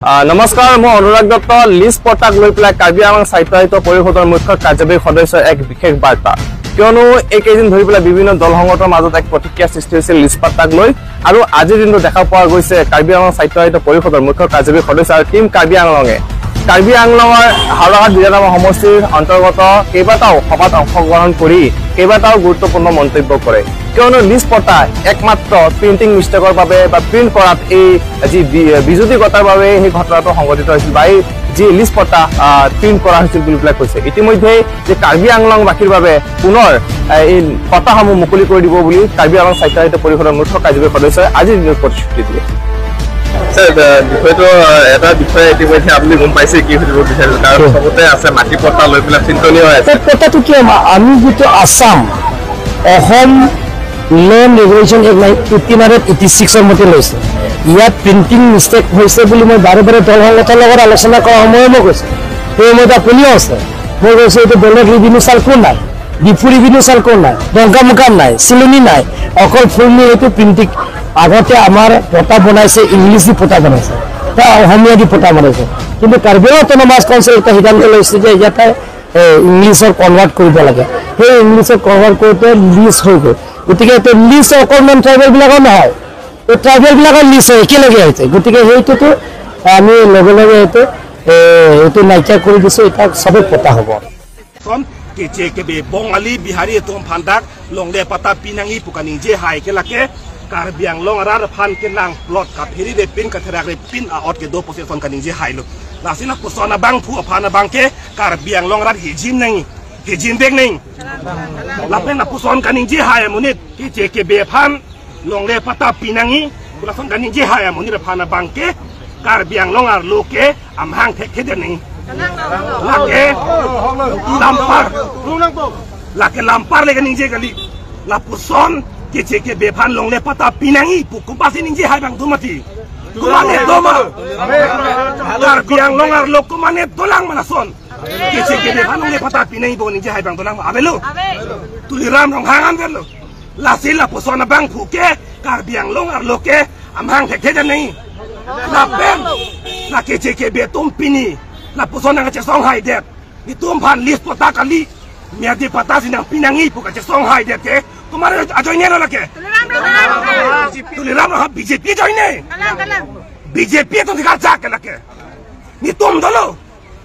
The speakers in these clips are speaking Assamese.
নমস্কাৰ, মই অনুৰাগ দত্ত। লিষ্ট পট্টাক লৈ পেলাই কাৰ্বি আংলং স্বায়ত্তশাসিত পৰিষদৰ মুখ্য কাৰ্যবাহী সদস্যৰ এক বিশেষ বাৰ্তা। কিয়নো এইকেইদিন ধৰি পেলাই বিভিন্ন দল সংগঠনৰ মাজত এক প্ৰতিক্ৰিয়া সৃষ্টি হৈছিল লিষ্ট পট্টাক লৈ, আৰু আজিৰ দিনটো দেখা পোৱা গৈছে কাৰ্বি আংলং স্বায়ত্তশাসিত পৰিষদৰ মুখ্য কাৰ্যবাহী সদস্য আৰু টীম কাৰ্বি আংলঙে কাৰ্বি আংলঙৰ হাওৰাঘাট বিধানসভা সমষ্টিৰ অন্তৰ্গত কেইবাটাও সভাত অংশগ্ৰহণ কৰি কেইবাটাও গুৰুত্বপূৰ্ণ মন্তব্য কৰে। কিয়নো লিষ্ট পট্টা একমাত্ৰ প্ৰিণ্টিং মিষ্টেকৰ বাবে বা প্ৰিণ্ট কৰাত এই যি বিজুতিগতাৰ বাবে সেই ঘটনাটো সংঘটিত হৈছিল বা এই যি লিষ্ট পট্টা প্ৰিণ্ট কৰা হৈছিল বুলি পেলাই কৈছে। ইতিমধ্যে যে কাৰ্বি আংলংবাসীৰ বাবে পুনৰ এই পট্টাসমূহ মুকলি কৰি দিব বুলি কাৰ্বি আংলং স্বায়ত্তশাসিত পৰিষদৰ মুখ্য কাৰ্যবাহী সদস্যই আজিৰ দিনত প্ৰতিশ্ৰুতি দিয়ে। বিষয়টো এটা বিষয়ে ইতিমধ্যে আপুনি গম পাইছে কি সুধিব বিচাৰিছো, কাৰণ চবতে আছে মাটি পট্টা লৈ পেলাই চিন্তনীয় হৈ আছে। পট্টাটো কি, আমি যিটো Assam Asom land regulation act 1886ৰ মতে লৈছে, ইয়াত প্ৰিণ্টিং মিষ্টেক হৈছে বুলি মই বাৰে বাৰে দল সংগঠনৰ লগত আলোচনা কৰাৰ সময়ো মই কৈছোঁ, সেই সময়ত আপুনিও আছে, মই কৈছোঁ এইটো বেলেগ ৰেভিনিউ চাৰ্কল নাই, ডিফু ৰেভিনিউ চাৰ্কল নাই, ডংকামুকাম নাই, চিলনি নাই, অকল ফুলনি এইটো প্ৰিণ্টিং। আগতে আমাৰ পটা বনাইছে, ইংলিছ দি পটা বনাইছে বা অসমীয়া দি পটা বনাইছে, কিন্তু কাৰ্বি অট'নমাছ কাউন্সিল এটা সিদ্ধান্ত লৈছে যে ইয়াতে ইংলিছৰ কনভাৰ্ট কৰিব লাগে। সেই ইংলিছত কনভাৰ্ট কৰোঁতে লিষ্ট হৈ গ'ল। গতিকে এইটো লিষ্ট অকণমান ট্ৰাইবেলবিলাকৰ নহয়, এই ট্ৰাইবেলবিলাকৰ লিষ্ট হয় একেলগে হৈছে। গতিকে সেইটোতো আমি লগে লগে এইটো নাইকিয়া কৰি দিছোঁ, এতিয়া চবেই পতা হ'ব। বঙালী বিহাৰী ফান্দাক লংলে পাতা পিনাঙি পুকানি যে হাই কে লাকে Karbi Anglong rar phan ke nang plot ka pheri re pin ka thera re pin a ot ke do position ka ningje hai lo lasina kusona bang phu phana bang ke Karbi Anglong rar hijim nang hijim bek nang lapen na puson ka ningje hai munit ke che ke be phan long le pata pinangi pulason ka ningje hai munit phana bang ke Karbi Anglong ar lo ke am hang thek the nang lake lampar lake lampar le ka ningje kali la puson ke che ke bephan longle pata pinangi pukumpasi ningje hai bang dumati kumane doma Karbi Anglong ar lok kumane dolang manason ke che ke bephan longle pata pinangi bo ningje hai bang dolang abelo tuliram rong hangan velo lasila posona bang phuke Karbi Anglong ar loke am hang thek the nei la pen la ke che ke betum pini la posona ka che song hai det ni tum phan list pata kali miadi pata sinang pinangi puka che song hai det ke তোমার জয়নে লাগে তুলিরাম বিজেপি জয়নে বিজেপি তো ধিকার যাক লাগে নি তুম দলো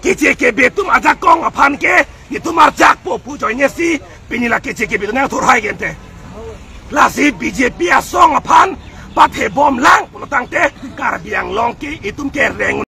কেচে কে বে তুম আজা কং আফান কে নি তোমার যাক পপু জয়নে সি পিনিলা কেচে কে বে না থোর হাই গেনতে লাসি বিজেপি আসং আফান পাথে বম লাং পুলতাংতে কার্বি আংলং কে ইতুম কে রেং।